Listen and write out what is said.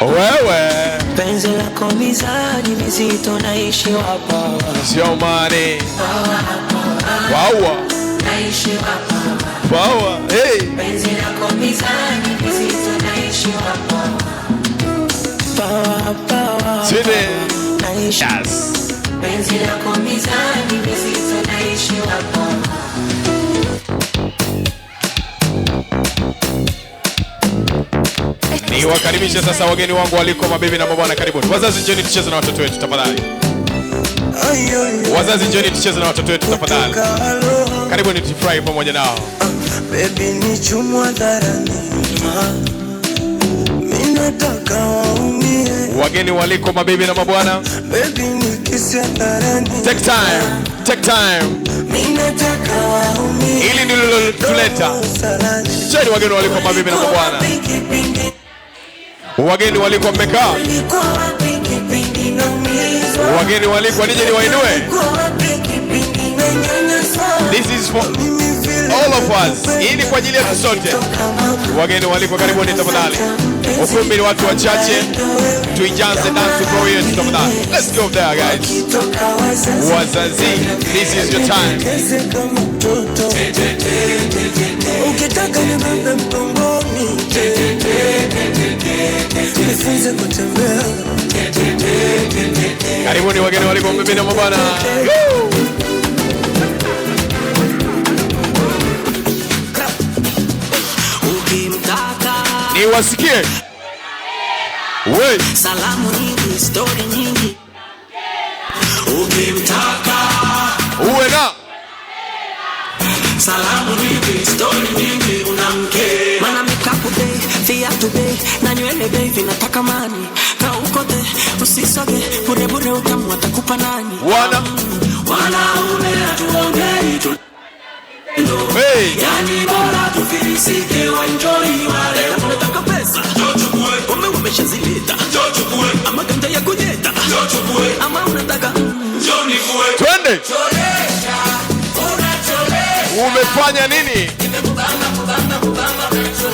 Wewe Penzi lako mizani mizito naishiwa power. Sio money. Power. Naishiwa power. Power. Hey. Penzi lako mizani mizito naishiwa power. Power, power. Twende. Naishi. Yes. Penzi lako mizani mizito naishiwa power. Niwakaribishe sasa wageni wangu waliko, mabibi na mabwana, karibuni. Wazazi njoni tucheze na watoto wetu tafadhali. Wazazi njoni tucheze na watoto wetu tafadhali. Karibuni tufurahi pamoja nao. Baby ni chumwa dharani, mimi nataka waumie. Wageni waliko, mabibi na mabwana. Baby ni kisi hadharani. Take time. Take time. Mimi nataka waumie. Hili ndilo lilotuleta. Njoni wageni waliko, mabibi na mabwana. Wageni waliko, mmekaa. Wageni waliko, nije niwainue. This is for all of us. Hii ni kwa ajili yetu sote. Wageni waliko, karibuni tafadhali. Ukumbi ni watu wachache. Tuijaze dance floor yetu tafadhali. Let's go there, guys. Wazazi, this is your time. Ukitaka nibebe mgongoni, nifunze kutembea. Karibuni wageni waliko, mabibi na mabwana. Woo! Ukimtaka Niwasikie. We. Salamu nyingi, story nyingi. Ukimtaka uwe na salamu nyingi, story nyingi, unamke. Mana makeup bei, viatu bei, na nywele bei vinataka mani. Ka ukote, usisoge, bure bure utamu atakupa nani? Wana. Wanaume hatuongei tu. Hey. Yani bora tufilisike, waenjoy wale. Kama unataka pesa, njoo chukue. Pombe wameshazileta, njoo chukue. Ama ganja ya kunyeta, njoo chukue. Ama unataka, njoo nivue. Twende. Cholesha, unacholesha. Umefanya nini? Nimekubamba, kubamba, kubamba, unacholesha.